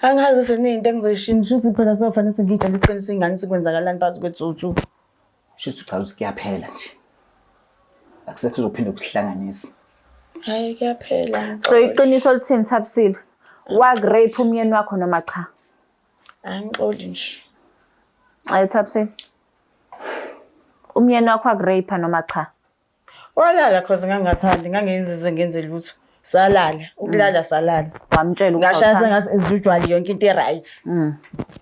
Angazi senento engizoyishintsha ukuthi phela sofanele singiyitshela iqiniso ingane sikwenzakalani phazu kwethu. Shuthi uchaza ukuthi kuyaphela nje. Akusekho kuzophinde kusihlanganise. Hayi kuyaphela. So iqiniso lithini Thabisile? Waku-rape umyeni wakho noma cha? Angixoli nje. Hayi Thabisile. Umyeni wakho waku-rape noma cha? Walala cause ngangingathandi ngangenzize ngenze lutho. Salala, ukulala salala. Wamtshela ukuthi Ngashaya awuthandi. sengathi as usual yonke into i-right.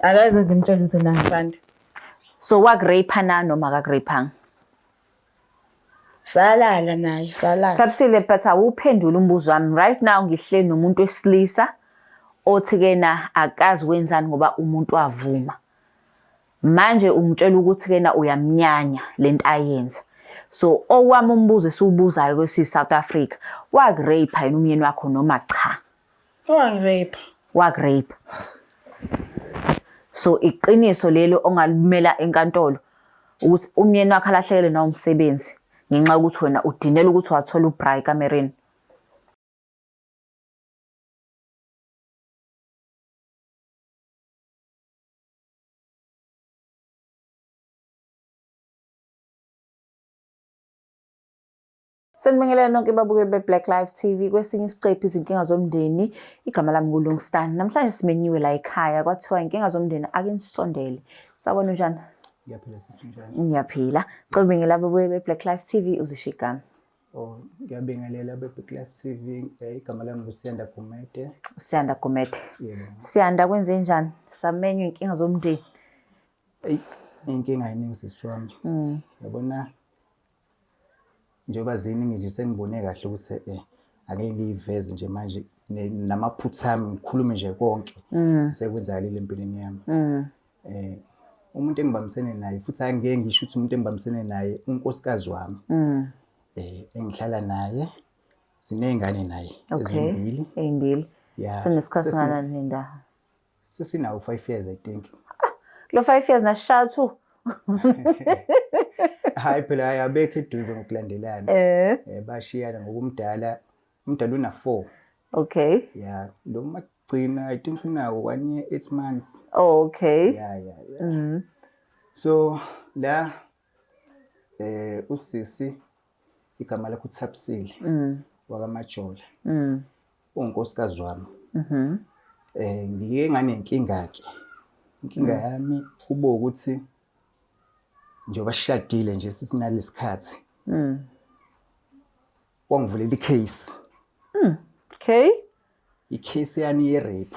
Akaze ngimtshele ukuthi mina angithandi. So waku-rape na noma akaku-rape-anga? Salala naye, salala. Thabisile but awuphendule umbuzo wami right now ngihleli nomuntu wesilisa othi ke na akazi wenzani ngoba umuntu wavuma. Manje ungitshela ukuthi ke na uyamnyanya lento ayenza. So owami umbuzo esiwubuzayo kwesi South Africa waku-rape yini umyeni wakho noma cha? Wangi-rape. Waku-rape. So iqiniso lelo ongalimela enkantolo ukuthi umyeni wakho alahlekelwe nawumsebenzi ngenxa yokuthi wena udinela ukuthi wathola ubra ekamereni. Sanibingelela nonke babukeli be-Black Life TV kwesinye isiqephu izinkinga zomndeni. Igama lami nguLungstan. Namhlanje simenyiwe la ekhaya kwathiwa inkinga zomndeni ake nisondele. Sawubona unjani? Ngiyaphila sisi njani? Ngiyaphila. Cela ubingelela ababukeli be-Black Life TV uzisho igama. Oh, ngiyabingelela be-Black Life TV. Igama lami nguSiyanda Gumede. Usiyanda Gumede. Yebo. Siyanda kwenze njani? Samenywa inkinga zomndeni. Eyi, inkinga iningi sisi wami. Yabona njengoba ziningi nje sengibone kahle ukuthi ake ngiyiveze nje manje namaphutha ami ngikhulume nje konke sekwenzakalile empilweni yami. Umuntu engibambisene naye futhi angeke ngisho ukuthi umuntu engibambisene naye unkosikazi wami. Engihlala naye siney'ngane naye ezimbili. Ey'mbili. Yeah. Senesikhathi singakanani nendawo? Sesinawo 5 years I think. Lo 5 years nashaya 2. Hayi phela hayi abekho eduze ngokulandelana. Bashiyana ngokumdala, umdala una 4. Okay. Yeah, lo magcina I think unawo 1 year 8 months. Oh, okay. Yeah. So la usisi igama lakhe uThabisile. WakaMajola. Unkosikazi wami. Ngike nganenkinga ke. Inkinga yami kube ukuthi njengoba sishadile nje sisinalesikhathi. Wangivulela i-case. Okay. I-case yani ye-rape.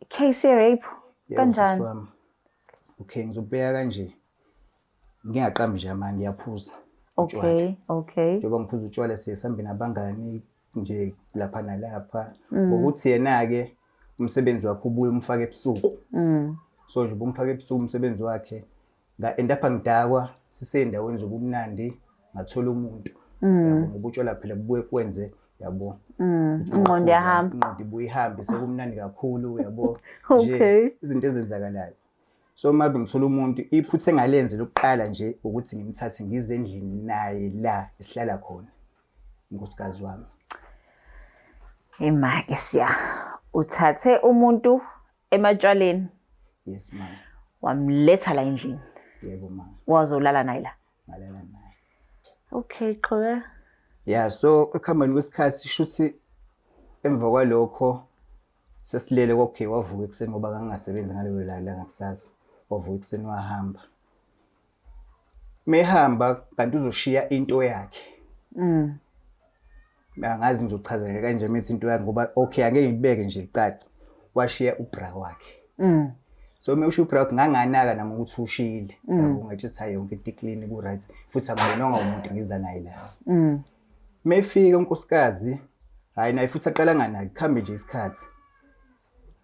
Case ye-rape. Yebo, Kanjani? sisi wami. Okay, ngizobeka kanje. Ngingaqambi nje amanga ngiyaphuza. Utshwala. Okay, okay. Njengoba ngiphuza utshwala siye sihambe nabangani nje lapha nalapha. Ngokuthi yena-ke umsebenzi wakhe ubuye umfake ebusuku. So nje ubumfaka ebusuku umsebenzi wakhe. Nga-end up ngidakwa sisey'ndaweni zobumnandi ngathola umuntu. Yabo ngoba utshwala phela bubuye kwenze yabo. Ingqondo iyahamba. Ingqondo ibuye ihambe sekumnandi kakhulu yabo. Nje Okay. izinto ezenzakalayo. So uma ngithola umuntu iphutha engalenze lokuqala nje ukuthi ngimthathe ngize endlini naye la esihlala khona unkosikazi wami. Imake siya. Uthathe umuntu ematshwaleni Yes mama. wamletha la endlini. Yebo mama. Wazolala naye la. Ngalala naye. Okay, qhubeka. Yeah, so ekuhambeni kwesikhathi shuthi emva kwalokho sesilele okay wavuka ekuseni ngoba ngangingasebenzi ngalelo langa langakusasa. Wavuka ekuseni wahamba. Mehamba kanti uzoshiya into yakhe. Angazi ngizochazela kanje methi into yakhe ngoba okay angeke ngibeke nje icace. Washiya ubra wakhe. So uma ushiya ubra wakhe nganganaka nami ukuthi ushiyile. Yabo ngathi hayi yonke into clean ku right futhi angibonanga umuntu ngiza naye la. Mefika unkosikazi hayi naye futhi aqala nganaki kuhambe nje isikhathi.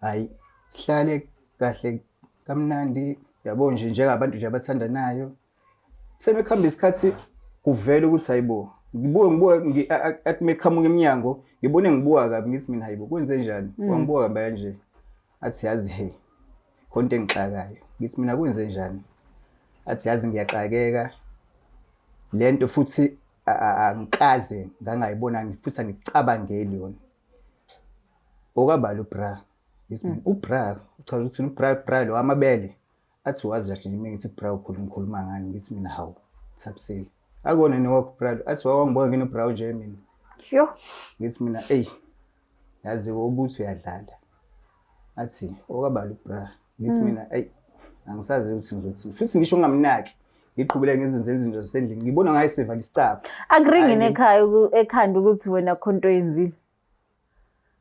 Hayi sihlale kahle kamnandi yabo nje njengabantu nje abathandanayo. Semekuhamba isikhathi kuvela ukuthi hayibo ngibuke athi meqhamuka eminyango ngibone ngibuka kabi ngithi mina hayibo kwenze njani wangibuka kabi kanje athi yazi hey khona into engixakayo ngithi mina kwenze njani athi yazi ngiyaxakeka lento futhi angikaze ngangayibona futhi angicabangeli yona okabala ubra. Ngithi mina ubra uchaza ukuthi ubra bra lo amabele. Athi wazi kahle nje mina ngithi bra ukhuluma ukhuluma ngani ngithi mina hawu Thabisile. Akona nowakho bra lo. Athi wawangibona nginobra nje mina. Sho. Ngithi mina eyi yazi ubuthi uyadlala. Athi okabala ubra. Ngithi mina eyi angisazi ukuthi ngizothini. Futhi ngisho ngingamnaki. Ngiqhubele ngizenzela izinto zasendlini. Ngibona ngaye sevala isicabha. Akuringi Hhayi, nekhaya ekhanda ukuthi wena khonto oyenzile.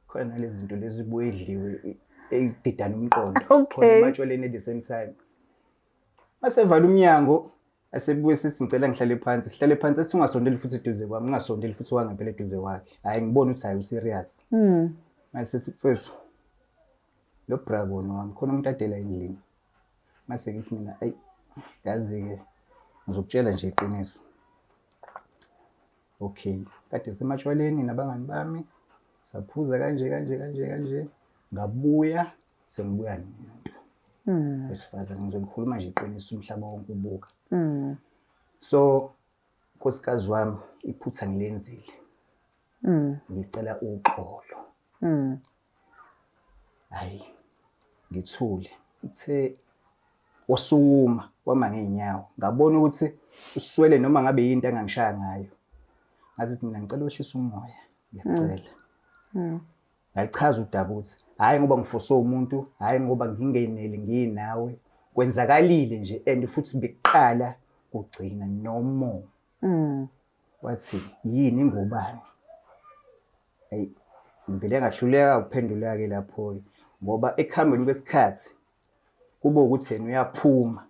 Khona nalezi zinto lezi buye edliwe eyididana umqondo. Okay. Khona ematshwaleni at the same time. Masevala umnyango asebuye sithi ngicela ngihlale phansi. Sihlale phansi ethi ungasondeli futhi eduze kwami, ungasondeli futhi wangempela eduze kwakhe. Hayi ngibona ukuthi hayi userious. Mase sithi mfethu lo bra kona wami khona umuntu adela endlini. Mase ngithi mina ayi yazi-ke ngizokutshela nje iqiniso. Okay, kade sisematshwaleni nabangani bami saphuza kanje kanje kanje kanje ngabuya sengibuya nomuntu wesifazane ngizolikhuluma nje iqiniso umhlaba wonke ubuka. So nkosikazi wami iphutha ngilenzile. Ngicela uxolo. Hayi ngithule uthe wasukuma wama ngeenyawo ngabona ukuthi uswele noma ngabe yinto angangishaya ngayo. Ngathi mina ngicela wehlise umoya ngiyacela. Ngalichaza udaba ukuthi hhayi ngoba ngifoswe umuntu, hhayi ngoba ngingeneli nginawe. Kwenzakalile nje and futhi bekuqala kugcina no more. Wathi yini ngobani? Ayi ngivele ngahluleka ukuphendula-ke lapho-ke ngoba ekuhambeni kwesikhathi kube ukuthi yena uyaphuma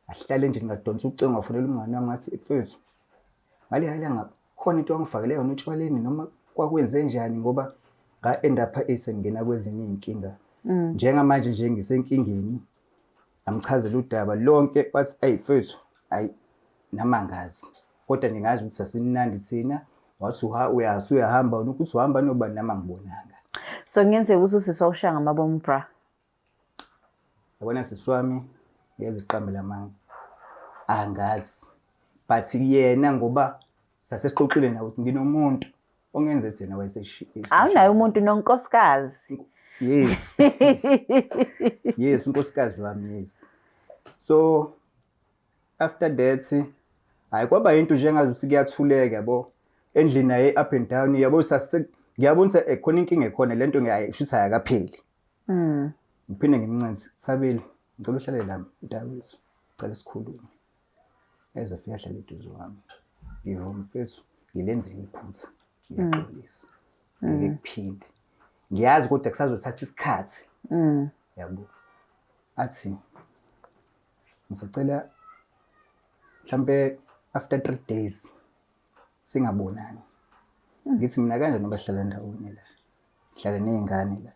ahlale nje ngadonsa ucingo ngafonela umngane wami ngathi mfethu ngale langa khona into wangifakele yona otshwaleni noma kwakwenze njani ngoba nga-end up esengena kwezinye iy'nkinga njengamanje nje ngisenkingeni. Ngamchazela udaba lonke wathi eyi mfethu ayi nami angazi kodwa nje ngazi ukuthi sasimnandi thina. Wathi uyathi uyahamba wena ukuthi uhamba nobani nami angibonanga. So kungenzeka ukuthi usisi wawushaya ngamabomu bra. Yabona sisi wami ngeze iqambe lamanga. Angazi. But yena ngoba sasesixoxile nawe ukuthi nginomuntu ongenze yena wayeseshi. Awunaye umuntu nonkosikazi. Yes. Yes, unkosikazi wami yes. So after that hayi kwaba into nje engazi kuyathuleka yabo. Endlini naye up and down yabo sase ngiyabona ukuthi khona inkinga ekhona lento ngiyayisho ukuthi ayakapheli. Ngiphinde ngimncense Thabile ngicela uhlale la mntakwethu ngicela sikhulume. Eze afike ahlale eduze kwami. Ngivuma mfethu ngilenzile iphutha ngiyaxolisa. Ngeke kuphinde. Ngiyazi kodwa kusazothatha isikhathi. Yabo. Athi ngisacela mhlambe after 3 days singabonani. Ngithi mina kanjani ngoba sihlala ndawonye la. Sihlala nezingane la.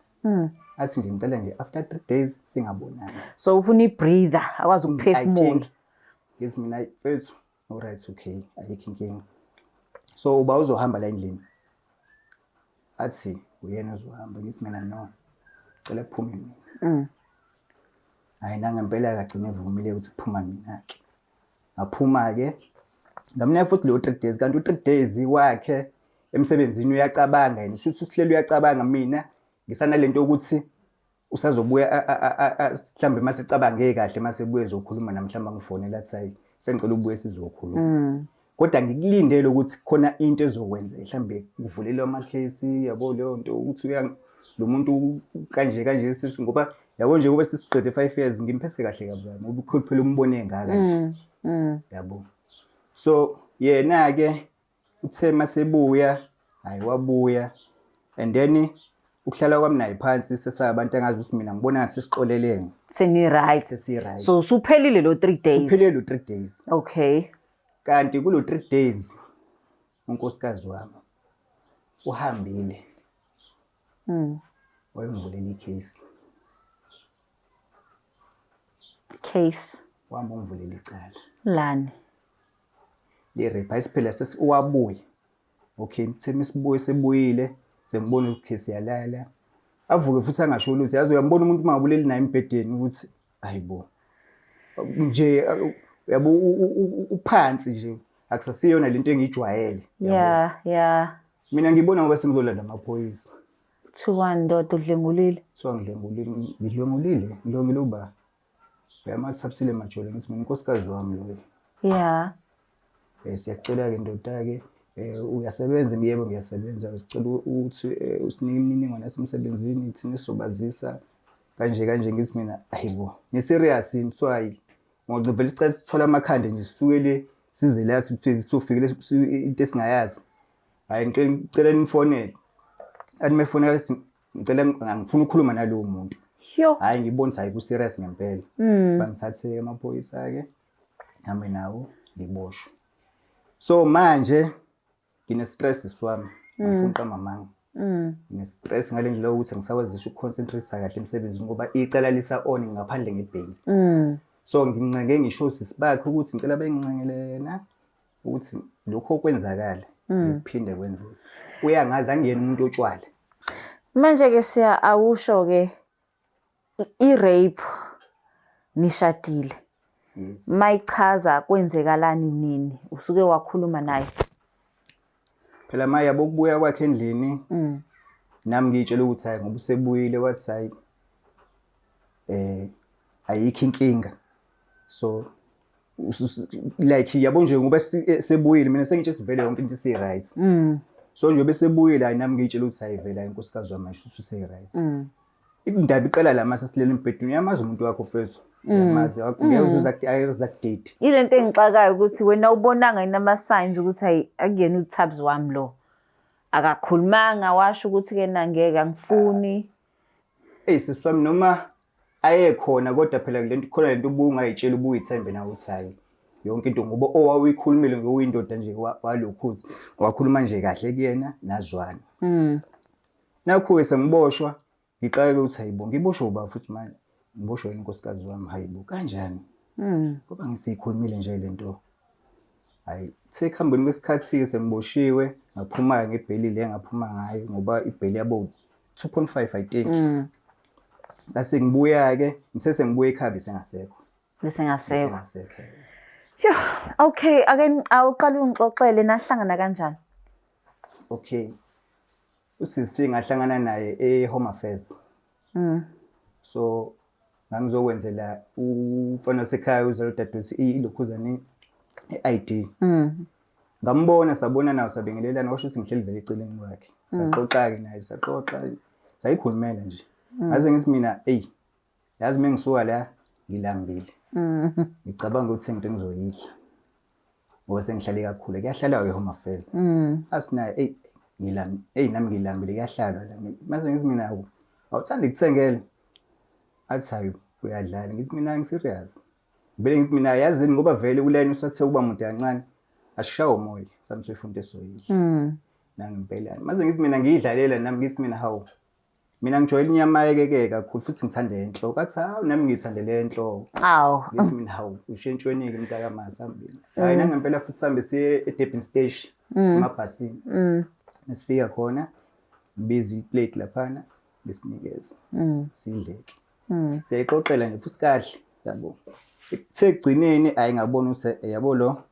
Athi nje ngicela nje after 3 days singabonani. So ufuna i-breather akwazi I ukuphefumula. think ngithi mina mfethu alright okay ayikho inkinga. So uba uzohamba la endlini. Athi uyena ozohamba ngithi mina no. Cela kuphume mina. Hayi nangempela akagcine evumile ukuthi kuphuma mina ke. Ngaphuma ke ngamnika futhi lo 3 days kanti u3 days wakhe emsebenzini uyacabanga yena shuthi usihleli uyacabanga mina ngisanalento yokuthi usazobuya mhlambe masicabange kahle masebuye ezokhuluma nami mhlawumbe angifonela athi hayi sengicela ubuye sizokhuluma. Kodwa ngikulindele ukuthi khona into ezokwenzeka mhlambe kuvulelwe amakhesi yabo leyo nto ukuthi uya lo muntu kanje kanje sisu ngoba yabo nje kube sisiqede 5 years ngimphethe kahle kabi kabi ngoba ukhulu phela umbone ngaka nje. Yabo. So yena ke uthe masebuya hayi wabuya and then ukuhlala kwami naye phansi sesabantu engazi ukuthi mina ngibona ngathi sesixolelene Seni right. sesi right. So usuphelile lo 3 days. Suphelile lo 3 days. Okay. Kanti kulo 3 days unkosikazi wami uhambile. Wayongivulela icase. Case Wahamba ungivulela icala. lani? Le rape ayisiphela sesi wabuya. Okay, mthemi sibuye sebuyile sengibona ukuthi siyalala. Avuke futhi angasho lutho. Yazi uyambona umuntu mangabuleli naye embhedeni ukuthi hayibo. Nje yabo uphansi nje akusasiyona lento engiyijwayele. Yeah, yeah. Mina ngibona ngoba sengizolanda amaphoyisa. Kuthiwa ndoda udlengulile. Kuthiwa ngidlengulile, ngidlwengulile, ngidlwengule uba. Uyamazi Thabisile Majolo, ngithi mina unkosikazi wami loyo. Yeah. Siyacela-ke ndoda-ke, uyasebenza? Yebo ngiyasebenza. Sicela ukuthi usinike imininingwane yasemsebenzini, thina sizobazisa kanje kanje. Ngithi mina hayibo, ni-serious yini? Kuthiwa hayi, ngoba vele sicela sithole amakhanda nje sisuke le size la sofikele into esingayazi. Hhayi ngicela nifonele. Athi uma efonela athi ngicela ngifuna ukukhuluma nalowo muntu. Yo. Hhayi ngibona ukuthi hhayi ku-serious ngempela. Bangithathe amaphoyisa-ke, ngihambe nawo ngiboshwe. So manje ngine-stress sisi wami, angifuni ukuqamba amanga. Ngine-stress ngale ndlela yokuthi angisakwazi ngisho uku-concentrate kahle emsebenzini ngoba icala lisa-on ngaphandle ngebheyili. So ngincenge ngisho osisi bakhe ukuthi ngicela bengincengele yena ukuthi lokho okwenzakala kuphinde kwenzeke. Uyangazi angiyena umuntu otshwala. Manje-ke siya awusho-ke i-rape nishadile. Yes. Mayichaza kwenzekalani nini? Usuke wakhuluma naye. Phela ma yabo ukubuya kwakhe endlini nami ngiyitshela ukuthi hayi ngoba usebuyile wathi hayi ayikho inkinga. So like yabo nje ngoba sebuyile mina sengitshe sivele yonke into isi-right. So nje besebuyile hayi nami ngiyitshela ukuthi hayi vele hayi inkosikazi wami ayisho use-right. Indaba iqala la mase silele embhedeni, uyamazi umuntu wakho mfethu. Uyamazi ngeke uze akudate. Ile nto engixakayo ukuthi wena ubonanga yini ama-signs ukuthi hayi akuyena uThabs wami lo. Akakhulumanga washo ukuthi ke na ngeke angifuni. Eyi sisi wami noma ayekhona kodwa phela lento khona lento ubungayitshela ubuyithembe nawe ukuthi hayi yonke into ngoba owawuyikhulumile ngokuyindoda nje walokhuza wakhuluma nje kahle kuyena nazwana. Nakho-ke sengiboshwa ngixakeke ukuthi hayibo ngiboshwe uba futhi manje ngiboshwe yena unkosikazi wami hayibo kanjani? Ngoba ngisiyikhulumile nje lento. Hayi kuthe ekuhambeni kwesikhathi-ke sengiboshiwe ngaphuma-ke ngebheyili le engaphuma ngayo ngoba ibheyili yabo 2.5 I think. Ngase ngibuya-ke ngithe sengibuya ekhaya besengasekho. Besengasekho. Besengasekho. Sho, okay, ake awuqale ungixoxele nahlangana kanjani? Okay. Usisi ngahlangana naye e-Home Affairs. So ngangizokwenzela umfana wasekhaya uzalo dadewethu ilokhuzane i-ID. Ngambona sabona nawo sabingelelana washo ukuthi ngihleli vele eceleni kwakhe. Saxoxa-ke naye saxoxa sayikhulumela nje. Ngaze ngithi mina eyi yazi uma ngisuka la ngilambile. Ngicabanga ukuthi into engizoyidla. Ngoba sengihlale kakhulu kuyahlalwa-ke Home Affairs. Asinayo eyi ngilambi eyi nami ngilambile kuyahlalwa la. Mase ngithi mina awuthandi kuthengela. Athi hayi uyadlala ngithi mina ngi-serious. Vele ngithi mina yazini ngoba vele ulayini usathe ukuba mude kancane. Asishawe umoya sami soyifuna into esoyidla. Nangempela. Mase ngithi mina ngiyidlalela nami ngithi mina hawu mina ngijwayele inyama ekeke kakhulu futhi ngithanda enhloko. Athi hawu nami ngiyithandele enhloko. Awu. Ngithi mina hawu ushentshweni-ke mntakamama sihambile. Hhayi nangempela futhi sihambe siye e-Durban Station emabhasini. Mesifika khona ngibiza iplate laphana besinikeze sidleke. Siyayixoxela nje futhi kahle yabo. Kuthe ekugcineni hhayi ngabona ukuthi yabo lo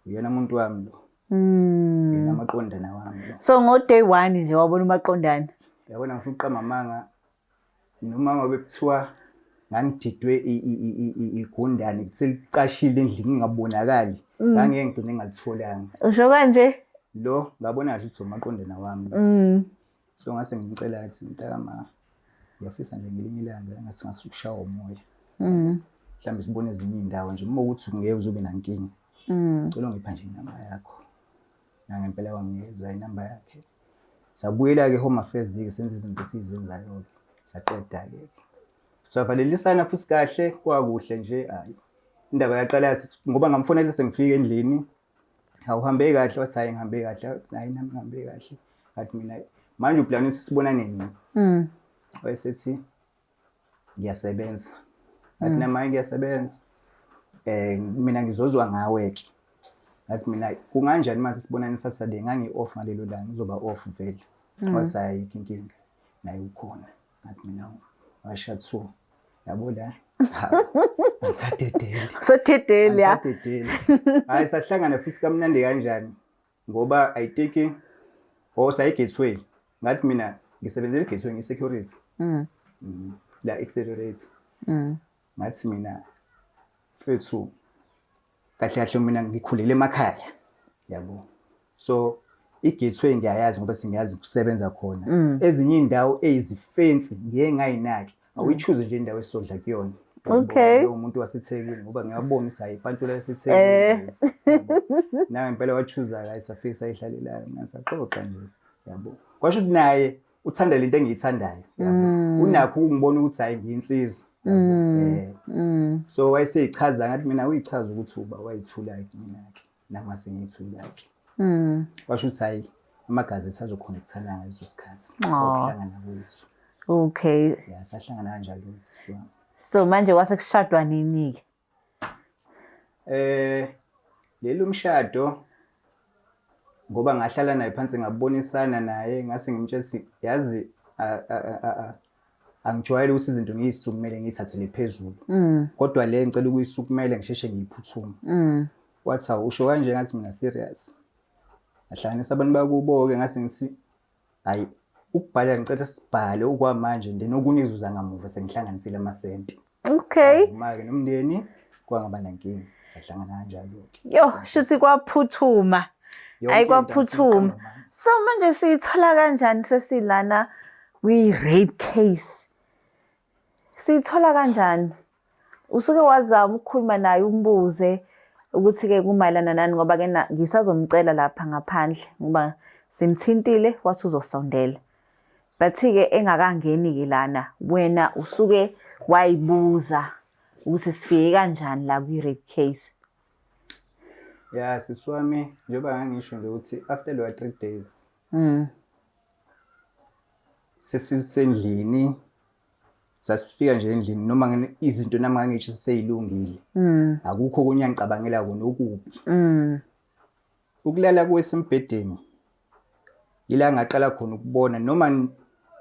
uyena umuntu wami lo. Uyena amaqondana wami lo. So ngo day 1 nje wabona umaqondana. Yabona ngifuna ukuqamba amanga noma ngabe kuthiwa ngangididwe igundane selicashile endlini ngingabonakali ngangeke ngigcine ngingalitholanga. Usho kanje? Lo ngabona kahle ukuthi umaqondana wami. So ngase ngimcela ngathi mntakama ngiyafisa nje ngelinye ilanga ngathi ngathi ukushawa umoya. Mhlawumbe sibone ezinye iy'ndawo nje uma ukuthi ngeke uzobe nankinga. Ngicela ungipha nje inamba yakho. Nangempela wanginikeza inamba yakhe. Sabuyela-ke Home Affairs-ke senza izinto esizenzayo-ke. Saqeda-ke. Savalelisana futhi kahle kwakuhle nje hayi. Indaba yaqala ngoba ngamfonela sengifika endlini. Awuhambe kahle wathi hayi ngihambe kahle. Hayi nami ngihambe kahle. Ngathi mina manje uplana ukuthi sibonane nini? Wayesethi ngiyasebenza. Ngathi nami ngiyasebenza. Mina ngizozwa ngawe ke. Ngathi mina kunganjani mase sibonane Saturday ngangi off ngalelo langa ngizoba off vele. Wathi ayikho inkinga naye ukhona. Ngathi mina washa two. Yabo la. Angisadedeli. Sodedeli ya. Angisadedeli. Hayi sahlangana futhi kamnandi kanjani ngoba I think oh sayi gateway. Ngathi mina Ngisebenzela eGateway ngi-security. La Accelerate. Ngathi mina mfethu, kahle kahle mina ngikhulele emakhaya, yabo. So i-Gateway ngiyayazi ngoba sengiyazi kusebenza khona. Ezinye iy'ndawo eyizifensi ngiye ngayinaki. Awuyi-choose nje indawo esizodla kuyona. Lowo muntu waseThekwini ngoba ngiyabona ukuthi hayi ipantsula yaseThekwini. Nangempela wa-choose-a kahle, safike sayihlalelayo saxoxa nje, yabo. Kwasho ukuthi naye uthanda lento engiyithandayo, yabo. Unakho ukungibona ukuthi hayi ngiyinsizwa, yabo. So wayeseyichaza, ngathi mina uyichaza ukuthi uba wayithula mina-ke nami sengiyithula-ke. Kwasho ukuthi hayi amagazi ethu azokhonekthana ngaleso sikhathi. Ukuhlangana kwethu. Ya, sahlangana kanjalo sisi wami. So manje wase kushadwa nini-ke? Lelo mshado ngoba ngahlala naye phansi ngabonisana naye, ngase ngimtshela ukuthi yazi angijwayele ukuthi izinto ngiyisukumele ngiyithathele phezulu. Kodwa le ngicela ukuyisukumela ngisheshe ngiyiphuthume. Wathi awu usho kanje, ngathi mina serious. Ngahlanganisa abantu bakubo-ke, ngase ngithi hayi ukubhala ngicela sibhale okwamanje, then okunye kuzoza ngamuva sengihlanganisile amasenti. Uma-ke nomndeni kwangaba nankinga, sahlangana kanjalo-ke. Yo, shuthi kwaphuthuma. Hayi kwaphuthuma. So manje siyithola kanjani sesilana kwi-rape case? Siyithola kanjani? Usuke wazama ukukhuluma naye umbuze ukuthi-ke kumayelana nani, ngoba-ke ngisazomcela lapha ngaphandle ngoba simthintile wathi uzosondela. But-ke engakangeni-ke lana, wena usuke wayibuza ukuthi sifike kanjani la kwi-rape case? Ya sisi wami, njengoba ngangisho nje ukuthi after lo 3 days sesisendlini, sasifika nje endlini noma izinto nami ngangisho seyilungile. Akukho okunye angicabangela kona okubi. Ukulala kwesembhedeni ila ngaqala khona ukubona noma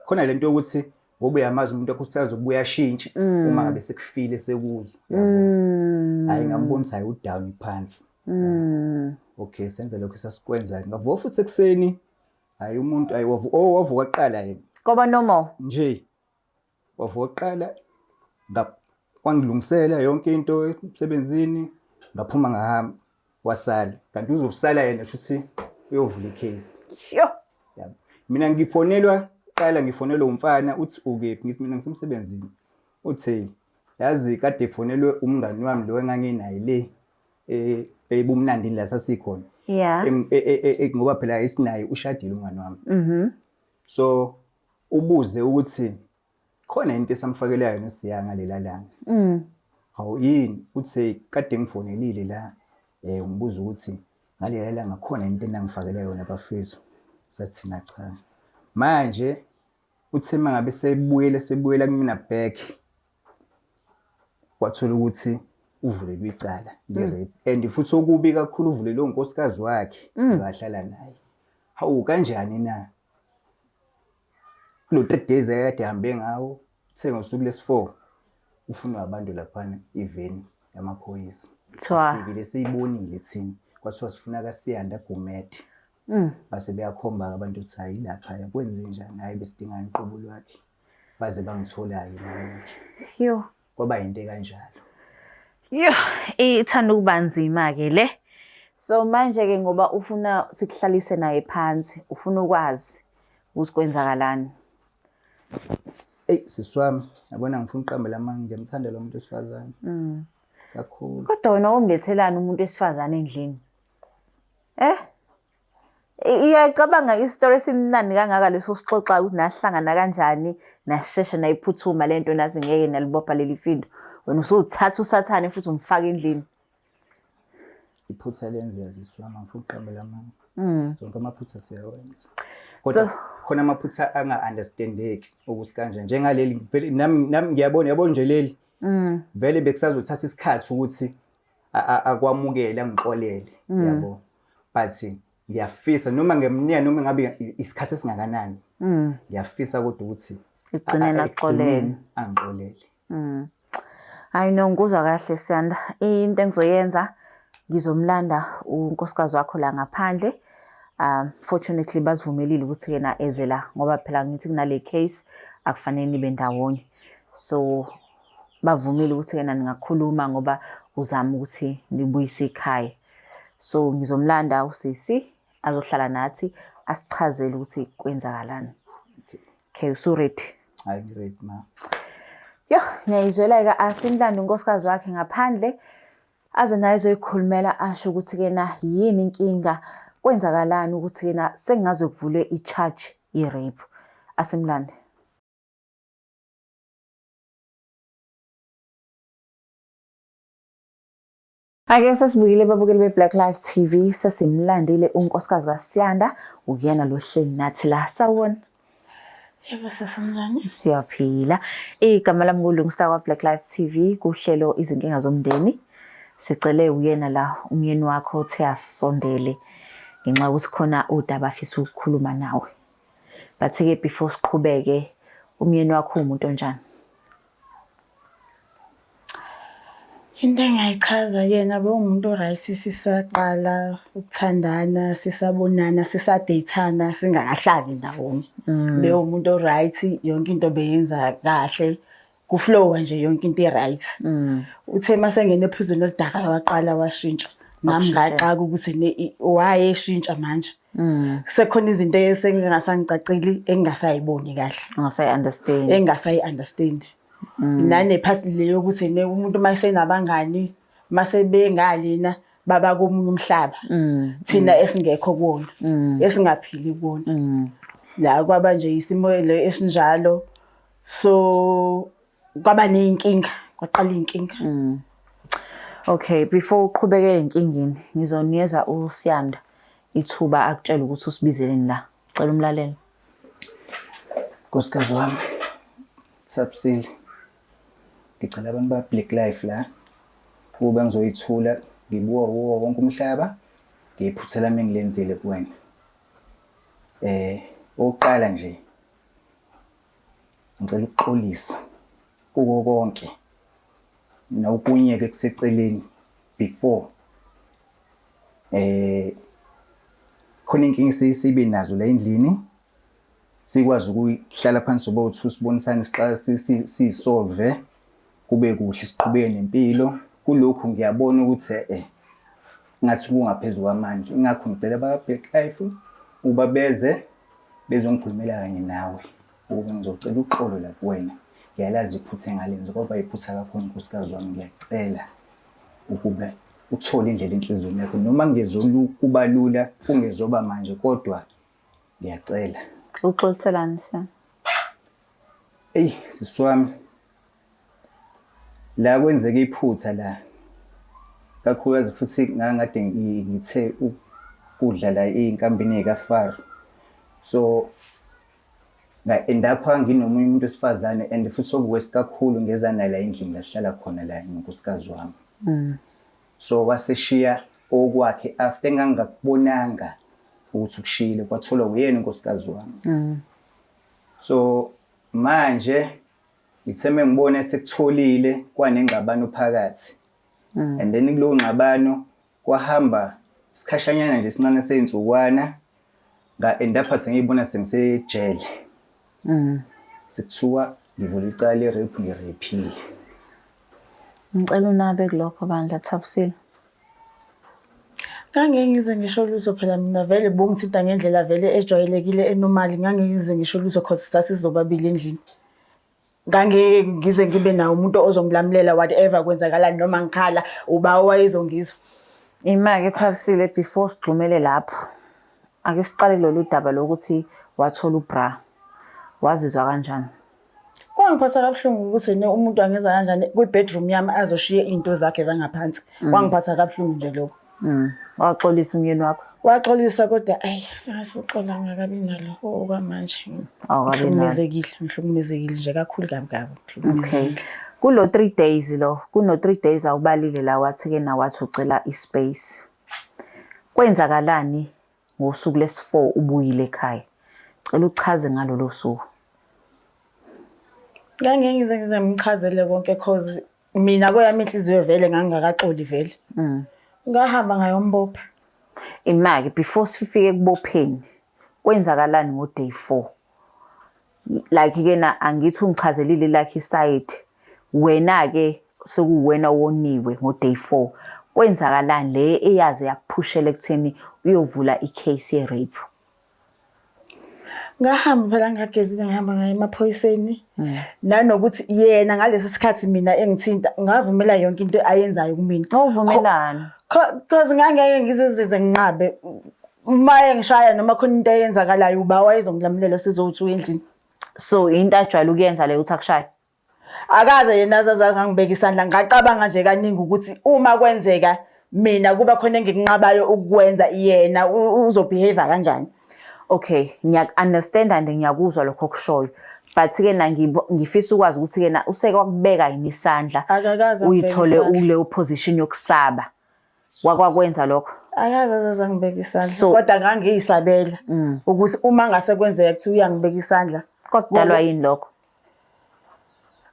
khona lento yokuthi ngoba uyamazi umuntu wakho ukuthi azobuya ashintshe uma ngabe sekufile sekuzwa, yabo. Hayi ngambonisa hayi udown phansi. Okay, senza lokho esasikwenza. Ngavuka futhi ekuseni, hayi umuntu hayi wavuka kuqala yena. Kwaba normal nje. Wavuka kuqala, wangilungisela yonke into emsebenzini, ngaphuma ngahamba, wasala. Kanti uzosala yena shuthi uyovula icase. Sho. Yabo. Mina ngifonelwa qala, ngifonelwa umfana uthi ukephi, ngithi mina ngisemsebenzini. Uthi yazi kade efonelwe umngani wami lo enganginaye le ebumnandini la sasikhona. Ngoba phela isinaye ushadile umngani wami. So ubuze ukuthi khona into esamfakelayo nesiya ngalela langa. Hawu yini? Uthi kade ngifonelile la ngibuza ukuthi ngalela langa khona into enangifakela yona bafethu. Sathi na cha. Manje uthe mangabe sebuyela kumina back, wathola ukuthi uvulelwe icala le-rape, and futhi okubi kakhulu uvulelwe unkosikazi wakhe wahlala naye. Hawu kanjani na? Kulo 3 days akade ehambe ngawo, uthe ngosuku lesi-4 ufunwa abantu laphana iveni yamaphoyisa. Fikile siyibonile thina, kwathiwa sifuna kaSiyanda Gumede. Base beyakhomba abantu ukuthi hayi lapha kwenze njani, hayi besidinga iqobo lwakhe. Baze bangithola-ke nami. Yo. Kwaba into ekanjalo. Yo, ithanda ukuba nzima-ke le. So manje-ke ngoba ufuna sikuhlalise naye phansi, ufuna ukwazi ukuthi kwenzakalani. Eyi sisi wami, yabona ngifuna uqambela amanga, ngiyamthanda lo muntu wesifazane. Kakhulu. Kodwa wena umlethelani umuntu wesifazane endlini? Iyacabanga isitori esimnandi kangaka leso sixoxa ukuthi nahlangana kanjani, nashesha nayiphuthuma lento nathi ngeke nalibopha leli findo. Wena usuthatha usathane futhi umfaka endlini. Iphutha lenzeka sisi wami, angifuni ukuqambela amanga. Zonke amaphutha siyawenza. Kodwa khona amaphutha anga-understandeki ukuthi kanje njengaleli vele nami ngiyabona, yabona nje leli. Vele bekusazothatha isikhathi ukuthi akwamukele angixolele, yabo. But ngiyafisa noma ngiyamnika noma ngabe isikhathi esingakanani. Ngiyafisa kodwa ukuthi Ekugcineni akuxolele. Angixolele. Hayi no, ngikuzwa kahle Siyanda. Into engizoyenza ngizomlanda unkosikazi wakho la ngaphandle. Fortunately basivumelile ukuthi yena eze la ngoba phela ngithi kunale case akufanele nibe ndawonye. So bavumile ukuthi yena ningakhuluma ngoba uzama ukuthi nibuyise ikhaya. So ngizomlanda usisi azohlala nathi asichazele ukuthi kwenzakalani. Okay, usu-ready? Hayi ngi-ready ma. Yo, ngiyayizwela-ke asimlande unkosikazi wakhe ngaphandle aze naye ezoyikhulumela asho ukuthi-ke na yini inkinga, kwenzakalani ukuthi-ke na sekungaze kuvulwe i-charge ye-rape. Asimlande. Ake sesibuyile babukeli be-Black Life TV, sesimlandile unkosikazi kaSiyanda, uyena lo hleli nathi la. Sawubona. Yebo sesinjani? Siyaphila. Igama lami nguLungsta kwa-Black Life TV kuhlelo Izinkinga Zomndeni. Sicele uyena la umyeni wakho othe asondele ngenxa yokuthi khona udaba afisa ukukhuluma nawe. But-ke before siqhubeke, umyeni wakho uwumuntu onjani? Into engingayichaza yena bewumuntu o-right sisaqala ukuthandana, sisabonana, sisadeyithana, singakahlali ndawonye. Bewumuntu o-right, yonke into beyenza kahle, ku-flow-a nje yonke into i-right. Uthe uma esengena ephuzweni oludakayo waqala washintsha. Nami ngaxaka ukuthi why eshintsha manje. Sekukhona izinto esengingasangicaceli engingasayiboni kahle. Ungasayi-understand. Engingasayi-understand. Nanephasi le yokuthi ne umuntu uma esenabangani mase bengalena baba komunye umhlaba thina esingekho kuwona esingaphili kuwona. La kwaba nje isimo le esinjalo, so kwaba ney'nkinga, kwaqala iy'nkinga. Okay, before uqhubekele enkingeni, ngizonikeza uSiyanda ithuba akutshele ukuthi usibizeleni la. Cela umlalele. Nkosikazi wami, Thabisile, ngicela abantu ba-Black Life la ukuba ngizoyithula ngibuka kuwo wonke umhlaba ngephutha lami engilenzile kuwena. Okokuqala nje ngicela ukuxolisa kuko konke nokunye-ke kuseceleni before khona inkinga esibe nazo la endlini, sikwazi ukuhlala phansi sobawu-two sibonisane siyisolve kube kuhle siqhubeke nempilo. Kulokhu ngiyabona ukuthi ngathi kungaphezu kwamandla, ingakho ngicela abaka-Black Life ukuba beze bezongikhulumela kanye nawe ukuba ngizocela uxolo la kuwena. Ngiyalazi iphutha engalenza kwaba iphutha kakhulu nkosikazi wami, ngiyacela ukuba uthole indlela enhliziyweni yakho noma kuba lula kungezoba manje kodwa ngiyacela. Uxoliselani siyana? Eyi sisi wami, la kwenzeka iphutha la kakhulukazi futhi ngangikade ngithe ukudla la ey'nkambini ey'kaFaro. So nga-end up nginomunye umuntu wesifazane and futhi okuwesi kakhulu ngeza naye la endlini la sihlala khona la nonkosikazi wami. So waseshiya okwakhe after engangingakubonanga ukuthi ukushiyile, kwatholwa uyena unkosikazi wami. So manje ngithe mengibona esekutholile kwanengxabano phakathi. And then kulowo ngxabano kwahamba isikhashanyana nje esincane sey'nsukwana nga-end up sengiyibona sengisejele. Sekuthiwa ngivula icala le-rape, ngirephile. Ngicela unabe kulokho bandla Thabisile. Ngangeke ngize ngisho lutho phela mina vele bongithinta ngendlela vele ejwayelekile enormal, ngangeke ngize ngisho lutho cause sasizobabili endlini. Ngangeke ngize ngibe nawo umuntu ozongilamulela whatever kwenzakalani noma ngikhala uba owayezongizwa. Ima-ke Thabisile before sigxumele lapho. Ake siqale lolu daba lokuthi wathola ubra. Wazizwa kanjani? Kwangiphatha kabuhlungu ukuthi ne umuntu angenza kanjani kwi-bedroom yami azoshiye iy'nto zakhe zangaphansi. Kwangiphatha kabuhlungu nje lokho. Waxolisa umyeni wakho? Waxolisa kodwa ayi sengathi uxolo angakabi nalo okwamanje. Awukabi nalo. Ngihlukumezekile, ngihlukumezekile nje kakhulu kabi kabi. Okay. Ngihlukumezekile. Kulo 3 days lo, kuno 3 days awubalile la wathi ke na wathi ucela ispace. Kwenzakalani ngosuku lesi-4 ubuyile ekhaya? Cela uchaze ngalolo suku. Ngangeke ngize ngize ngimchazele konke cause mina kweyami inhliziyo vele ngangingakaxoli vele. Ngahamba ngayombopha. Imake before sifike ekubopheni kwenzakalani ngo day 4? Like ke na angithi ungichazelile like iside. Wena ke sekuwena woniwe ngo day 4. Kwenzakalani le eyaze yakuphushela ekutheni uyovula i-case ye rape? Ngahamba phela ngagezile ngihamba ngaye emaphoyiseni. Nanokuthi yena ngalesi sikhathi mina engithinta ngavumela yonke into ayenzayo kumina. Wawuvumelani? Cause ngangeke ngizizize nginqabe. Uma engishaya noma khona into eyenzakalayo uba wayezongilamulela sizowuthu endlini. So into ajwayele ukuyenza leyo ukuthi akushaye. Akaze yena azaze angangibeka isandla ngacabanga nje kaningi ukuthi uma kwenzeka mina kuba khona engikunqabayo ukukwenza yena uzobehave kanjani. Okay, ngiyaku-understand and ngiyakuzwa lokho okushoyo. But ke na ngifisa ukwazi ukuthi ke na useke wakubeka yini isandla Akakaze angibeke uyithole isandla. ukuleyo position yokusaba. Wakwakwenza lokho? Akaze azaze angibeka isandla So- kodwa ngangiyisabela ukuthi uma ngase kwenzeka kuthiwa uyangibeka isandla Kwakudalwa yini lokho?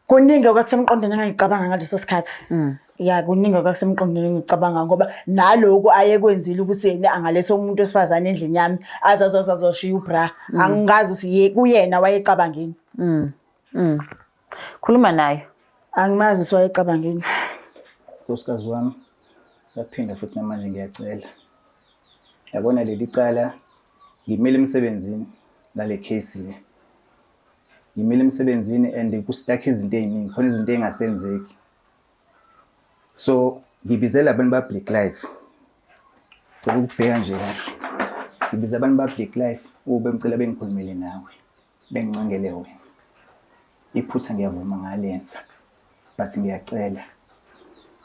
Kuningi okwakusemqondweni engangicabanga ngaleso sikhathi. Ya kuningi okwakusemqondweni engicabanga ngoba naloku ayekwenzile ukuthi yena angaletha umuntu wesifazane endlini yami azaze azoshiya ubra. Angingazi ukuthi kuyena wayecabangeni. Khuluma naye. Angimazi ukuthi wayecabangeni. Nkosikazi wami, saphinda futhi namanje ngiyacela. Yabona leli cala ngimile emsebenzini ngale case le. Ngimile emsebenzini and ku-stuck izinto ey'ningi, khona izinto ey'ngasenzeki. So ngibizela abantu ba-Black Life. Cela ukubheka nje kahle. Ngibiza abantu ba-Black Life ube ngicela bengikhulumele nawe. Bengincengele wena. Iphutha ngiyavuma ngalenza. But ngiyacela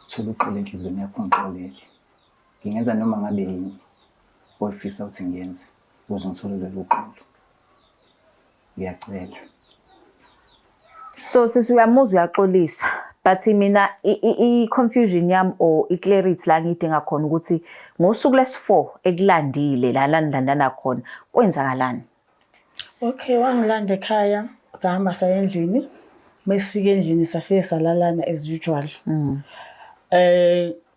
thola uxolo enhliziyweni yakho ungixolele. Ngingenza noma ngabe yini oyifisa ukuthi ngiyenze ukuze ngithole lolu xolo. Ngiyacela. So sisi uyamuzwa uyaxolisa but mina i-confusion yami or i-clarity la ngiyidinga khona ukuthi ngosuku lesi-4 ekulandile la lanilandana khona kwenzakalani? Okay, wangilanda ekhaya, sahamba saya endlini. Mesifika endlini safike salalana as usual.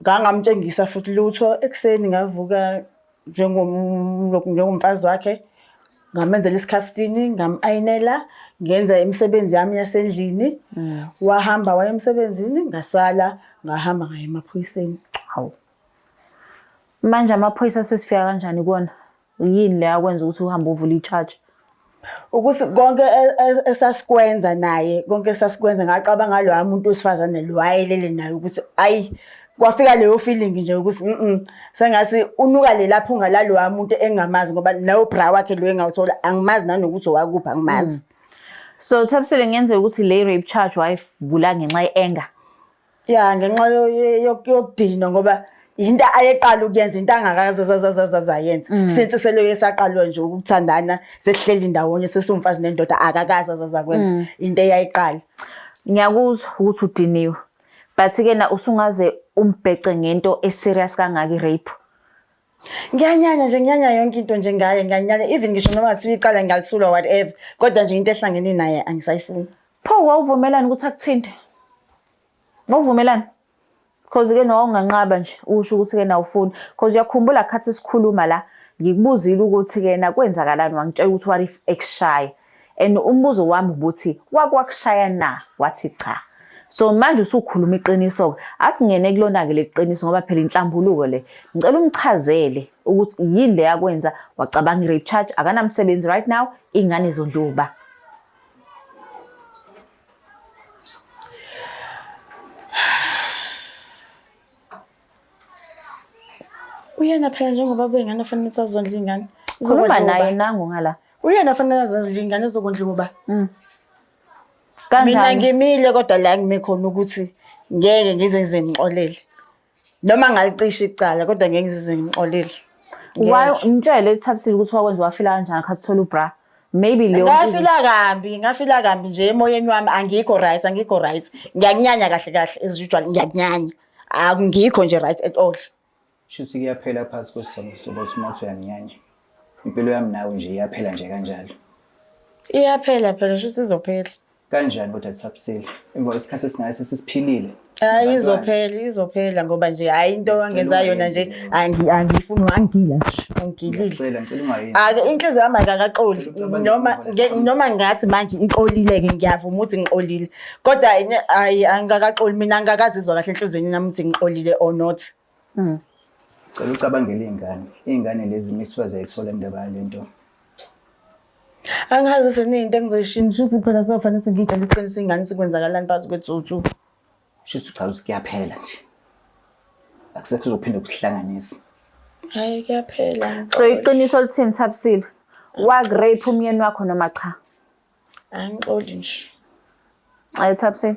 Ngangamtshengisa futhi lutho ekuseni ngavuka njengomfazi wakhe ngamenzela isikhaftini ngam-ayinela ngenza imisebenzi yami yasendlini. Wahamba waya emsebenzini ngasala ngahamba ngaya emaphoyiseni. Hawu. Manje amaphoyisa sesifika kanjani kuwona? Yini le akwenza ukuthi uhambe uvule i-charge? Ukuthi konke esasikwenza naye, konke esasikwenza ngacabanga loya muntu wesifazane lo ayelele naye ukuthi ayi kwafika leyo feeling nje ukuthi sengathi unuka lela phunga laloya muntu engingamazi ngoba nayo bra wakhe lo engawuthola angimazi nanokuthi owakuphi angimazi. So Thabisile kungenzeka ukuthi le rape charge wayivula ngenxa ye-anger? Ya ngenxa yokudinwa ngoba into ayeqala ukuyenza into angakaze zazazazayenza since seloye esaqalwa nje ukuthandana sesihleli ndawonye sesiwumfazi nendoda akakaze azazakwenza into eyayiqala. Ngiyakuzwa ukuthi udiniwe but ke na usungaze umbhece ngento e-serious kangaka i-rape. Ngiyanyanya nje ngiyanya yonke into nje ngaye ngiyanyanya even ngisho noma siyicala ngiyalisula whatever kodwa nje into ehlangene naye angisayifuni. Pho wawuvumelani ukuthi akuthinte? Wawuvumelani? Because ke nawe unganqaba nje usho ukuthi ke nawufuni because uyakhumbula khathi sikhuluma la ngikubuzile ukuthi ke na kwenzakalani wangitshela ukuthi what if ekushaya and umbuzo wami ubuthi wakwakushaya na wathi cha. So manje usukhuluma iqiniso ke asingene kulona ke leqiniso ngoba phela inhlambuluko le. Ngicela umchazele ukuthi yini le yakwenza wacabanga i-rape charge akanamsebenzi right now ingane zondliwa uba. Uyena phela njengoba bengane fanele sazondla ingane. Khuluma naye nangu ngala. Uyena fanele azondla ingane izokondliwa uba. Mina Kanjani? ngimile kodwa la ngime khona ukuthi ngeke ngize ngize ngixolele. Noma ngalicisha icala kodwa ngeke ngize ngimxolele. Why ngitshele Thabisile ukuthi wakwenza wafila kanjani khathi uthola ubra. Maybe leyo Ngafila kambi, ngafila kambi nje emoyeni wami angikho right, angikho right. Ngiyakunyanya kahle kahle as usual ngiyakunyanya. Angikho nje right at all. Shuthi kuyaphela phakathi kwesisobo uma uthi uyanyanya. Impilo yami nawe nje iyaphela nje kanjalo. Iyaphela phela shuthi izophela. Kanjani kodwa Thabisile? Emva kwesikhathi esingaka sesiphilile. Hayi izophela, izophela ngoba nje hayi into angenza yona nje angifuni wangila nje, ungilile. Ngiyacela, ngicela ungayenzi. Ake inhliziyo yami akakaxoli noma noma ngathi manje ixolile-ke ngiyavuma ukuthi ngixolile kodwa hayi angikakaxoli mina angikakazizwa kahle enhliziyweni nami ukuthi ngixolile or not. Cela ucabangele iy'ngane. Iy'ngane lezi uma kuthiwa ziyayithola indaba yale nto. Angazi seninto engizoyishintsha ukuthi phela sofanele singiyitshele iqiniso ingane ukuthi kwenzakalani phakathi kwethu. Shuthi uchaza ukuthi kuyaphela nje. Akusekho kuzophinde kusihlanganise. Hayi kuyaphela. So iqiniso lithini Thabisile? Waku-rape umyeni wakho noma cha? Angixoli nje. Hayi Thabisile.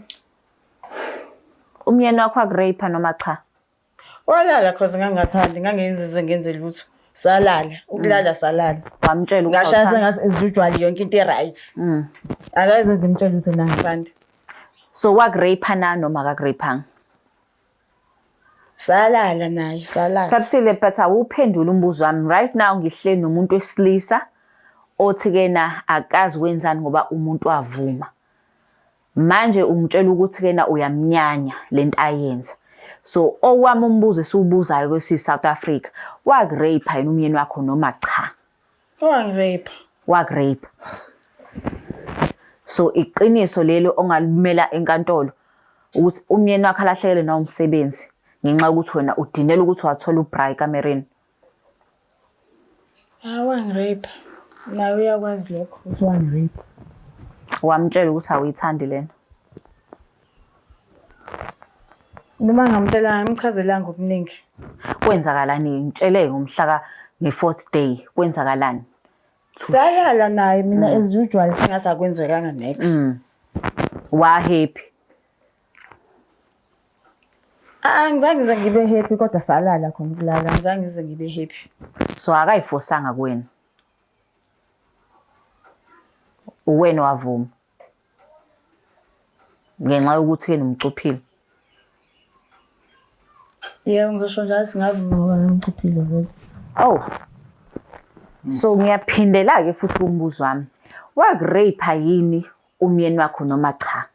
Umyeni wakho waku-rape noma cha? Walala cause ngangingathandi ngangenzize ngenze lutho. Salala, ukulala salala. Wamtshela ukuthi Ngashaya awuthandi. sengathi as usual yonke into i-right. Akaze ngimtshele ukuthi mina angithandi. So waku-rape na noma akaku-rape-anga? Salala naye, salala. Thabisile but awuphendule umbuzo wami right now ngihleli nomuntu wesilisa othi ke na akazi wenzani ngoba umuntu wavuma. Manje ungitshela ukuthi kena uyamnyanya lento ayenza. So owami umbuzo esiwubuzayo kwesi South Africa, waku-rape yini umyeni wakho noma cha? Wangi-rape. Waku-rape. So iqiniso lelo ongalimela enkantolo ukuthi umyeni wakho alahlekelwe nawumsebenzi ngenxa yokuthi wena udinela ukuthi wathola ubra ekamereni. Ah, wangi-rape. Naye uyakwazi lokho ukuthi wangi-rape. Wamtshela ukuthi awuyithandi lena. Noma ngamtshela ngimchazelanga okuningi. Kwenzakalani? Ngitshele ngomhla ka nge-fourth day kwenzakalani? Salala naye mina as usual sengathi akwenzekanga next. Wa happy. Ah, angizange ngize ngibe happy kodwa salala khona ukulala. Angizange ngize ngibe happy. So akayifosanga kuwena. Uwena wavuma. Ngenxa yokuthi yena umcuphile. Yebo ngizosho njalo singavuma ngoba ngimcuphile vele. Oh. So ngiyaphindela ke futhi kumbuzo wami. Waku-rape yini umyeni wakho noma cha?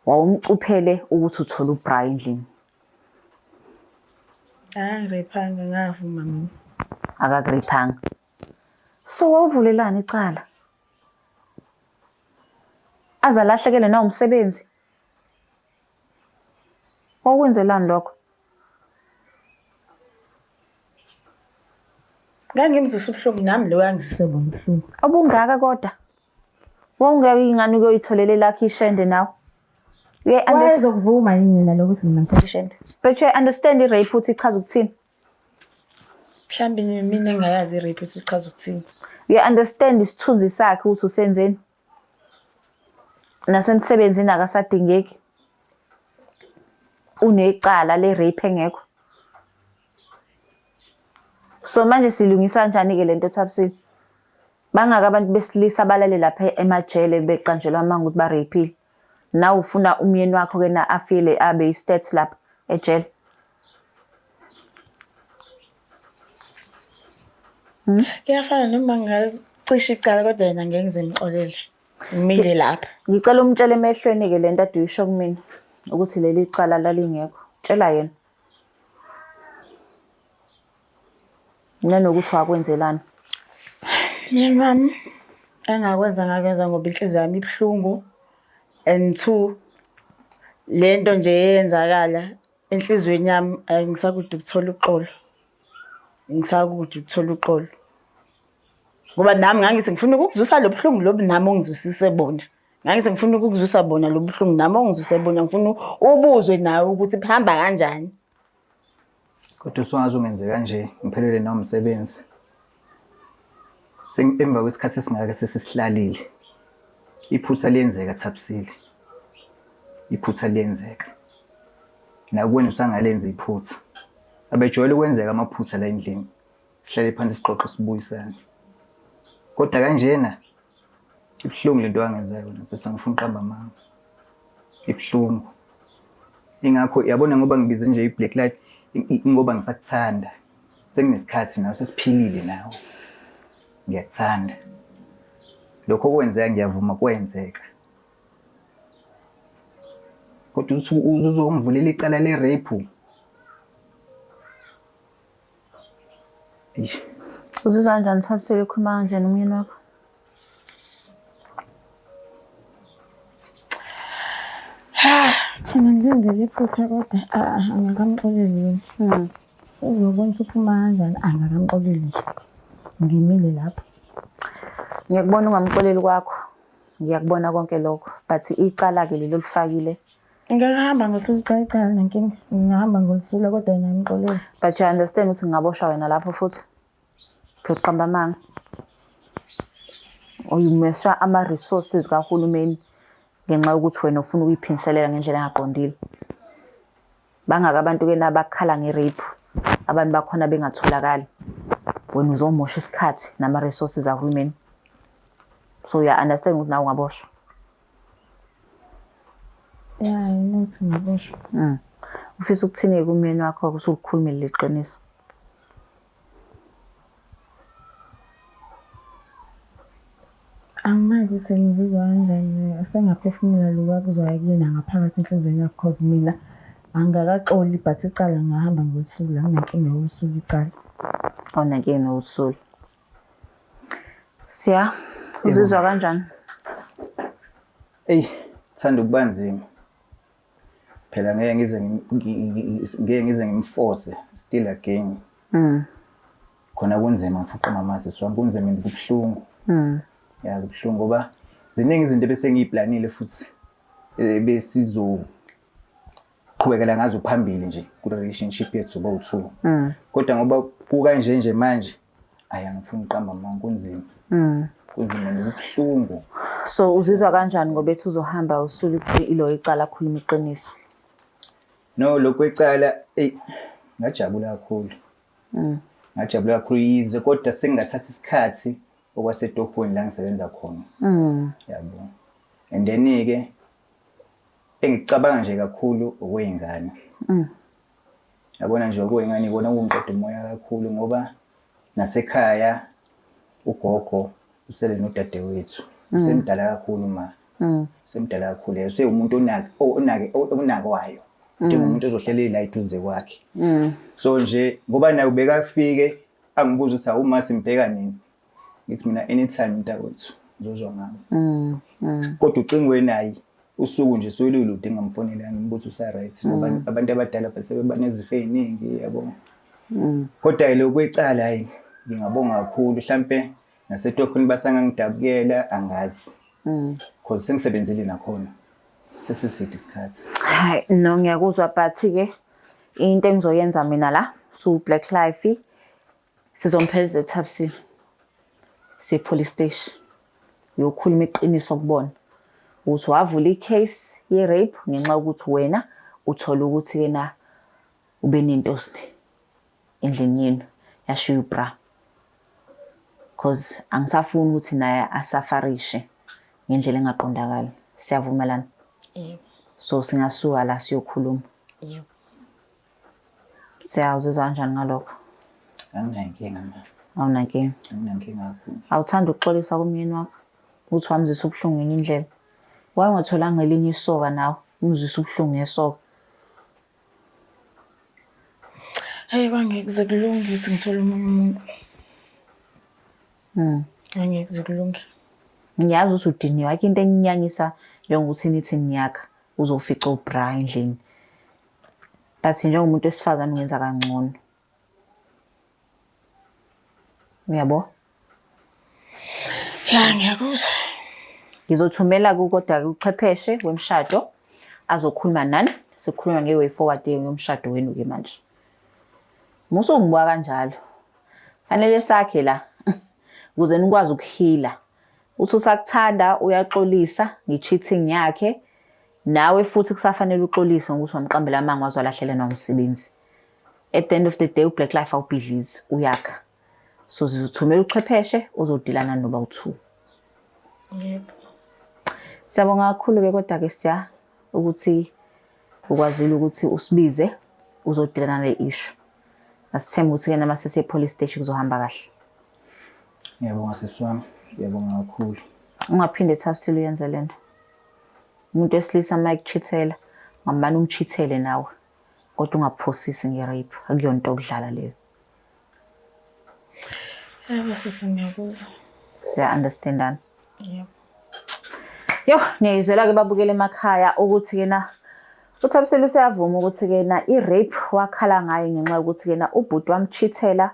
Wawumcuphele ukuthi uthola ubra endlini. Angi-rape-anga ngavuma mina. Akaku-rape-anga. So wawuvulelani icala? Aze alahlekelwe nawumsebenzi. Wawukwenzelani lokho? Ngangimzwisa ubuhlungu nami lo yangizwisa bona ubuhlungu. Obungaka kodwa. Wawungeke ingane uyoyitholela elakho ishende nawe. Wayezokuvuma yini yena lokho ukuthi mina ngithola ishende? But you understand i-rape ukuthi ichaza ukuthini? Mhlawumbe mina engingayazi i-rape ukuthi ichaza ukuthini. You understand isithunzi sakhe ukuthi usenzeni? Nasemsebenzini akasadingeki. Unecala le-rape engekho. So manje silungisa kanjani-ke lento Thabisile? Bangaka abantu besilisa abalale lapha emajele beqanjelwa amanga ukuthi ba-rape-ile. Nawe ufuna umyeni wakho ke na afile abe i-stats lapha ejele. Kuyafana noma ngingacisha icala kodwa yena ngeke ngize ngixolele. Ngimile lapha. Ngicela umtshele emehlweni-ke lento ade uyisho kumina ukuthi leli cala lalingekho. Tshela yena. Nanokuthi wakwenzelani. Myeni wami engakwenza ngakwenza ngoba inhliziyo yami ibuhlungu and two lento nje eyenzakala enhliziyweni yami angisakude ukuthola uxolo. Ngisakude ukuthola uxolo. Ngoba nami ngangithi ngifuna ukukuzwisa lo buhlungu lobu nami ongizwisise bona. Ngangithi ngifuna ukukuzwisa bona lo buhlungu nami ongizwise bona ngifuna ubuzwe nawe ukuthi kuhamba kanjani. Kodwa usungaze ungenze kanje ngiphelele nawumsebenzi. Emva kwesikhathi esingaka sesisihlalile. Iphutha liyenzeka Thabisile. Iphutha liyenzeka. Nakuwena usangalenza iphutha. Abejwayele ukwenzeka amaphutha la endlini. Sihlale phansi sixoxe sibuyisane. Kodwa kanjena ibuhlungu lento angenza yona bese ngifuna uqamba amanga. Ibuhlungu. Ingakho yabona ngoba ngibize nje i-Black Life ngoba ngisakuthanda. Sekunesikhathi nawe sesiphilile nawe. Ngiyakuthanda. Lokho okwenzeka ngiyavuma kwenzeka. Kodwa Umuntu uthi uzongivulela icala le-rape. Eish. Uzizwa kanjani Thabisile ukhuluma kanje nomyeni wakho? Mina ngilenzile iphutha kodwa angakamxoleli yena. Uzobona ukuthi uphuma kanjani angakamxoleli nje. Ngimile lapho. Ngiyakubona ungamxoleli kwakho. Ngiyakubona konke lokho but icala-ke leli olifakile. Ngingahamba ngosula icala icala nankinga. Ngingahamba ngolisula kodwa yena angimxoleli. But you understand ukuthi ngingaboshwa wena lapho futhi? Ngiyoqamba amanga. Uyimesha ama-resources kahulumeni ngenxa yokuthi wena ufuna ukuyiphindiselela ngendlela engaqondile. Bangaka abantu-ke nabakhala nge-rape, abantu bakhona bengatholakali. Wena uzomosha isikhathi nama-resources ahulumeni. So uya-understand ukuthi nawe ungaboshwa. Ya, ukuthi ngaboshwa. Ufisa ukuthini-ke kumyeni wakho usulikhulumile leqiniso? Angimazi ukuthi ngizizwa kanjani sengaphefumula lokhu akuzwayo kuyena ngaphakathi enhliziyweni yakhe cause mina angikakaxoli but icala ngingahamba ngiyolithula anginankinga yokulisula icala. Awunankinga nokulisula. Siya, uzizwa kanjani? Eyi, thanda ukuba nzima. Phela ngeke ngize ngeke ngize ngimforce still again. Khona kunzima ngifuqa ngamazisi wami kunzima and kubuhlungu. Ya kubuhlungu ngoba ziningi izinto bese ngiyiplanile futhi besizo qhubekela ngazo phambili nje ku relationship yethu bowu-two. Kodwa ngoba kukanje nje manje ayi angifuni uqamba amanga kunzima. Kunzima nokubuhlungu. So uzizwa kanjani ngoba ethi uzohamba usula ilo icala akhuluma iqiniso? No lokhu kwecala eyi ngajabula kakhulu. Ngajabula kakhulu yize kodwa sengingathatha isikhathi okwasetohweni la ngisebenza khona. Yabo. And then-ke engikucabanga nje kakhulu okwey'ngane. Yabona nje okwey'ngane ikona okungiqeda umoya kakhulu ngoba nasekhaya ugogo usele nodadewethu. Usemdala kakhulu ma. Usemdala kakhulu. Usewumuntu onake onake onakwayo. Njengomuntu ozohlala la eduze kwakhe. So nje ngoba naye ubekafike angibuza ukuthi awuma simbheka nini. Ngithi mina anytime mntakwethu ngizozwa ngawe. Kodwa ucingweni hayi usuku nje solulude ngingamfonela ngimbuza usa right ngoba abantu abadala bese banezifo eziningi yabo. Kodwa ke lokwecala hayi ngingabonga kakhulu mhlambe nasetohweni basangangidabukela angazi. Because sengisebenzile nakhona. Sesiside isikhathi. Hayi no ngiyakuzwa but ke into engizoyenza mina la su Black Life sizompheleza eThabisile. Siye police station. Uyokhuluma iqiniso kubona. Ukuthi wavula i-case ye-rape ngenxa yokuthi wena uthola ukuthi ke na ube nento endlini yenu yashiya ubra. Cause angisafuni ukuthi naye asafarishe ngendlela engaqondakali. Siyavumelana? Yebo. So singasuka la siyokhuluma. Yebo. Siyawuzizwa kanjani ngalokho? Anginankinga ma. Awunankinga. Anginankinga kakhulu. Awuthandi ukuxolisa kumyeni wakho ukuthi wamzwisa ubuhlungu ngenye indlela. Why ungatholanga elinye isoka nawe umzwise ubuhlungu ngesoka? Hayi kwangeke kuze kulunge ukuthi ngithole omunye umuntu. Angeke kuze kulunge. Ngiyazi ukuthi udiniwe ayikho into enginyanyisa njengokuthi nithi niyakha uzofica ubra endlini. But njengomuntu wesifazane ungenza kangcono. Uyabo? Ya ngiyakuzwa. Ngizothumela kodwa uchwepheshe wemshado azokhuluma nani. Sikhuluma nge-way forward yomshado wenu-ke manje. Musa ungibuka kanjalo. Fanele sakhe la ukuze nikwazi ukuhila. Uthi usakuthanda uyaxolisa nge-cheating yakhe. Nawe futhi kusafanele uxolise ngokuthi wamqambela amanga waze walahlekelwa umsebenzi. At the end of the day uBlack Life awubhidlizi uyakha. So sizothumela uchwepheshe ozodilana noba u2. Yebo. Siyabonga kakhulu ke kodwa ke siya ukuthi ukwazile ukuthi usibize uzodilana nale issue. Asithembe ukuthi ke nama sesiye police station kuzohamba kahle. Ngiyabonga sisi wami. Ngiyabonga kakhulu. Ungaphinde Thabisile uyenze lento. Umuntu wesilisa uma ekuchithela Ngamane umchithele nawe. Kodwa ungaphosisi nge-rape, akuyona into yokudlala leyo. Yebo sisi ngiyakuzwa. Siya-understandana. Yebo. Yo, niyayizwela-ke babukele emakhaya ukuthi-ke na uThabisile useyavuma ukuthi-ke na i-rape wakhala ngayo ngenxa yokuthi-ke na ubhuti wamchithela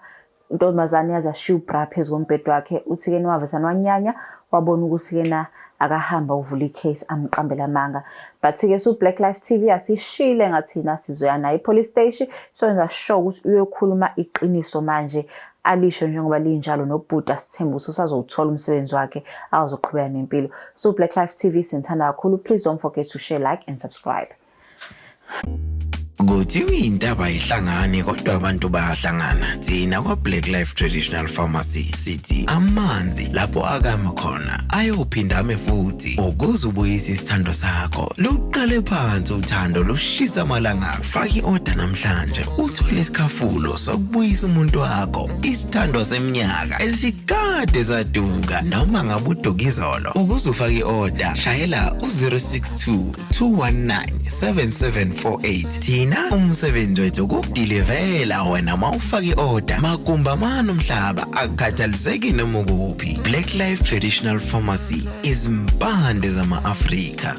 intombazane yaze yashiya ubra phezu kombhede wakhe. Uthi-ke wavesane wanyanya wabona ukuthi-ke na akahamba uvula i-case amqambele amanga. But-ke su-Black Life TV asishile ngathina sizoya naye e-police station soyenza sure ukuthi uyokhuluma iqiniso manje alisho njengoba linjalo nobhuti asithembe ukuthi usazowuthola umsebenzi wakhe azoqhubeka nempilo. So Black Life TV sinithanda kakhulu. Please don't forget to share, like and subscribe. Kuthiwa intaba ayihlangani kodwa abantu bayahlangana. Thina kwa-Black Life Traditional Pharmacy sithi amanzi lapho akama khona ayophinda ame futhi ukuze ubuyise isithando sakho. Luqale phansi uthando lushisa amalanga. Faka i-oda namhlanje uthole isikhafulo sokubuyisa umuntu wakho. Isithando seminyaka esikade saduka noma ngabe uduka izolo. Ukuze ufake i-oda shayela u-062 219 7748. Thina umsebenzi wethu ukukudilivela wena ma ufake i-oda magumba mani umhlaba akukhathaliseki noma ukuphi. Black Life Traditional Pharmacy, izimpande zama-Afrika.